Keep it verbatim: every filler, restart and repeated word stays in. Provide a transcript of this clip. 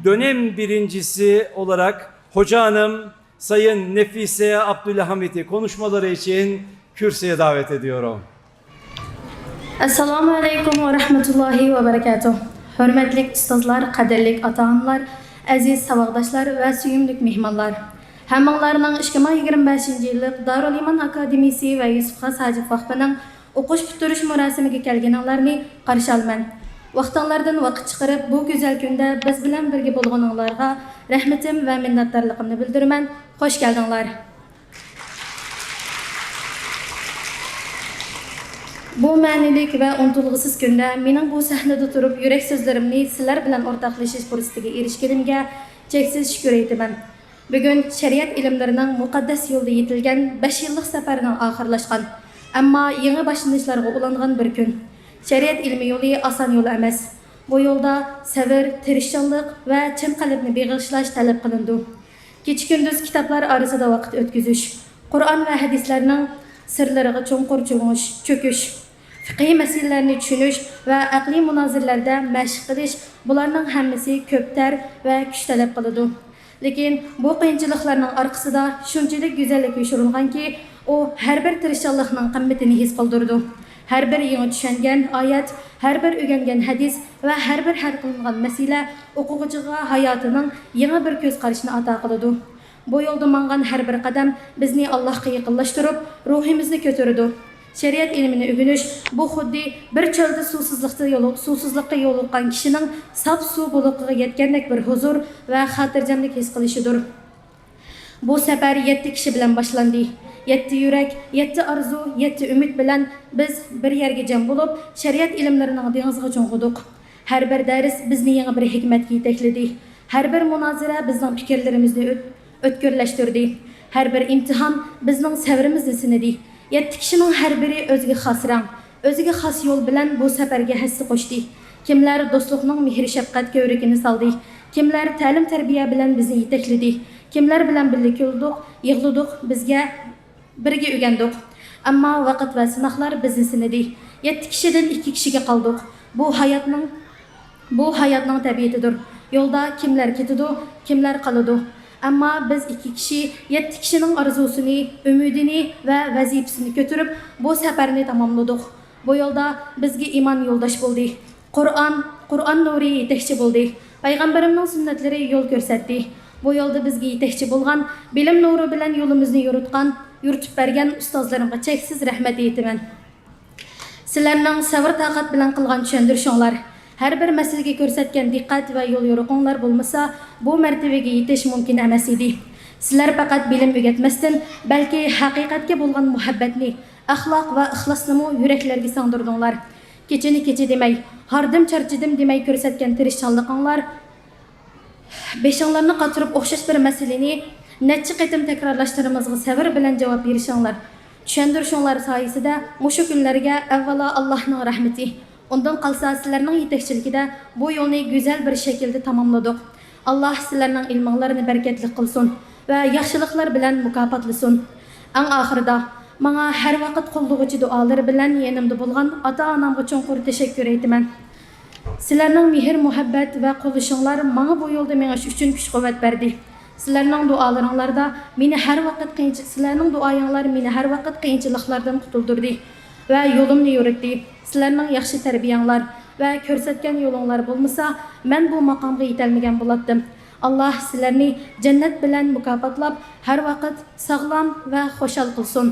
Dönem birincisi olarak hoca hanım Sayın Nefise Abdülhamit'i konuşmaları için kürsüye davet ediyorum. ئەسسالامۇ ئەلەيكۇم ۋە رەھمەتۇللاھى ۋە بەرىكاتۇھ. ھۆرمەتلىك ئۇستازلار، قەدىرلىك ئاتا-ئانىلار، ئەزىز ساۋاقداشلار ۋە سۆيۈملۈك مېھمانلار. ھەممىڭلارنىڭ ئىككى مىڭ يىگىرمە بەشىنچى يىللىق دارۇل ئىمان ئاكادېمىيىسى ۋە يۈسۈپ خاس ھاجىپ ۋەقپىنىڭ ئوقۇش پۈتتۈرۈش مۇراسىمىگە كەلگىنىڭلارنى قارشى ئالىمەن. ۋاقتىڭلاردىن ۋاقىت چىقىرىپ، بۇ گۈزەل كۈندە بىز بىلەن بىرگە بولغىنىڭلارغا رەھمىتىم ۋە مىننەتدارلىقىمنى بىلدۈرىمەن. خوش كەلدىڭلار! بۇ مەنىلىك ۋە ئۇنتۇلغۇسىز كۈندە مېنىڭ بۇ سەھنىدە تۇرۇپ يۈرەك سۆزلىرىمنى سىلەر بىلەن ئورتاقلىشىش پۇرسىتىگە ئېرىشكىنىمگە چەكسىز شۈكۈر ئېيتىمەن. بۈگۈن شەرىئەت ئىلىملىرىنىڭ مۇقەددەس يولىدا يېتىلگەن بەش يىللىق سەپەرنىڭ ئاخىرلاشقان، ئەمما يېڭى باشلىنىشلارغا ئۇلانغان بىر كۈن. شەرىئەت ئىلمى يولى ئاسان يول ئەمەس. بۇ يولدا سەۋر، تىرىشچانلىق ۋە چىن قەلبنى بېغىشلاش تەلەپ قىلىنىدۇ. كېچە-كۈندۈز كىتابلار ئارىسىدا ۋاقىت ئۆتكۈزۈش، قۇرئان ۋە ھەدىسلەرنىڭ سىرلىرىغا چوڭقۇر چۆمۈش، چۆكۈش، فىقھىي مەسىلىلەرنى چۈشىنىش ۋە ئەقلىي مۇنازىرىلەردە مەشىق قىلىش، بۇلارنىڭ ھەممىسى كۆپ تەر ۋە كۈچ تەلەپ قىلىدۇ. لېكىن بۇ قىيىنچىلىقلارنىڭ ئارقىسىدا شۇنچىلىك گۈزەللىك يوشۇرۇنغانكى، ئۇ ھەر بىر تىرىشچانلىقنىڭ قىممىتىنى ھېس قىلدۇرىدۇ. ھەر بىر يېڭى چۈشەنگەن ئايەت، ھەر بىر ئۆگەنگەن ھەدىس ۋە ھەر بىر ھەل قىلىنغان مەسىلە ئوقۇغۇچىغا ھاياتىنىڭ يېڭى بىر كۆز قارىشىنى ئاتا قىلىدۇ. بۇ يولدا ماڭغان ھەر بىر قەدەم بىزنى ئاللاھقا يېقىنلاشتۇرۇپ، روھىمىزنى كۆتۈرىدۇ. شەرىئەت ئىلمىنى ئۆگىنىش، بۇ خۇددى بىر چۆلدە سۇسىزلىقتا يولۇ-، سۇسىزلىققا يولۇققان كىشىنىڭ ساپ سۇ بۇلىقىغا يەتكەندەك بىر ھۇزۇر ۋە خاتىرجەملىك ھېس قىلىشىدۇر. بۇ سەپەر يەتتە كىشى بىلەن باشلاندى. يەتتە يۈرەك، يەتتە ئارزۇ، يەتتە ئۈمىد بىلەن بىز بىر يەرگە جەم بولۇپ، شەرىئەت ئىلىملىرىنىڭ دېڭىزىغا چوڭقۇدۇق. ھەر بىر دەرس بىزنى يېڭى بىر ھېكمەتكە يېتەكلىدى. ھەر بىر مۇنازىرە بىزنىڭ پىكىرلىرىمىزنى ئۆت-، ئۆتكۈرلەشتۈردى. ھەر بىر ئىمتىھان بىزنىڭ سەۋرىمىزنى سىنىدى. يەتتە كىشىنىڭ ھەر بىرى ئۆزىگە خاس رەڭ، ئۆزىگە خاس يول بىلەن بۇ سەپەرگە ھەسسە قوشتى. كىملەر دوستلۇقنىڭ مېھىر-شەپقەت كۆۋرۈكىنى سالدى، كىملەر تەلىم-تەربىيە بىلەن بىزنى يېتەكلىدى، كىملەر بىلەن بىللە كۈلدۇق، يىغلىدۇق، بىزگە بىرگە ئۆگەندۇق. ئەمما ۋاقىت ۋە سىناقلار بىزنى سىنىدى. يەتتە كىشىدىن ئىككى كىشىگە قالدۇق. بۇ ھاياتنىڭ، بۇ ھاياتنىڭ تەبىئىتىدۇر. يولدا كىملەر كېتىدۇ، كىملەر قالىدۇ. ئەمما بىز ئىككى كىشى يەتتە كىشىنىڭ ئارزۇسىنى، ئۈمىدىنى ۋە ۋەزىپىسىنى كۆتۈرۈپ، بۇ سەپەرنى تاماملىدۇق. بۇ يولدا بىزگە ئىمان يولداش بولدى. قۇرئان، قۇرئان نۇرى يېتەكچى بولدى. پەيغەمبىرىمنىڭ سۈننەتلىرى يول كۆرسەتتى. بۇ يولدا بىزگە يېتەكچى بولغان، بىلىم نۇرى بىلەن يولىمىزنى يورۇتقان، يورۇتۇپ بەرگەن ئۇستازلىرىمغا چەكسىز رەھمەت ئېيتىمەن. سىلەرنىڭ سەۋر-تاقەت بىلەن قىلغان چۈشەندۈرۈشۈڭلار، ھەر بىر مەسىلىگە كۆرسەتكەن دىققەت ۋە يول يورۇقۇڭلار بولمىسا، بۇ مەرتىۋىگە يېتىش مۇمكىن ئەمەس ئىدى. سىلەر پەقەت بىلىم ئۆگەتمەستىن، بەلكى ھەقىقەتكە بولغان مۇھەببەتنى، ئەخلاق ۋە ئىخلاسنىمۇ يۈرەكلەرگە سىڭدۈردۈڭلار. كېچىنى كېچە دېمەي، ھاردىم چارچىدىم دېمەي كۆرسەتكەن تىرىشچانلىقىڭلار، بېشىڭلارنى قاتۇرۇپ ئوخشاش بىر مەسىلىنى نەچچە قېتىم تەكرارلاشلىرىمىزغا سەۋر بىلەن جاۋاب بېرىشىڭلار، چۈشەندۈرۈشۈڭلار سايىسىدە مۇشۇ كۈنلەرگە ئەۋۋەلا ئاللاھنىڭ رەھمىتى، ئۇندىن قالسا سىلەرنىڭ يېتەكچىلىكىدە بۇ يولنى گۈزەل بىر شەكىلدە تاماملىدۇق. ئاللاھ سىلەرنىڭ ئىلمىڭلارنى بەرىكەتلىك قىلسۇن ۋە ياخشىلىقلار بىلەن مۇكاپاتلىسۇن. ئەڭ ئاخىرىدا، ماڭا ھەر ۋاقىت قوللىغۇچى دۇئالىرى بىلەن يېنىمدا بولغان ئاتا-ئانامغا چوڭقۇر تەشەككۈر ئېيتىمەن. سىلەرنىڭ مېھىر-مۇھەببەت ۋە قوللىشىڭلار ماڭا بۇ يولدا مېڭىش ئۈچۈن كۈچ-قۇۋۋەت بەردى. سىلەرنىڭ دۇئالىرىڭلاردا مېنى ھەر ۋاقىت قىيىنچى-، سىلەرنىڭ دۇئايىڭلار مېنى ھەر ۋاقىت قىيىنچىلىقلاردىن قۇتۇلدۇردى ۋە يولۇمنى يورۇتتى. سىلەرنىڭ ياخشى تەربىيەڭلار ۋە كۆرسەتكەن يولۇڭلار بولمىسا، مەن بۇ ماقامغا يېتەلمىگەن بولاتتىم. ئاللاھ سىلەرنى جەننەت بىلەن مۇكاپاتلاپ، ھەر ۋاقىت ساغلام ۋە خۇشال قىلسۇن.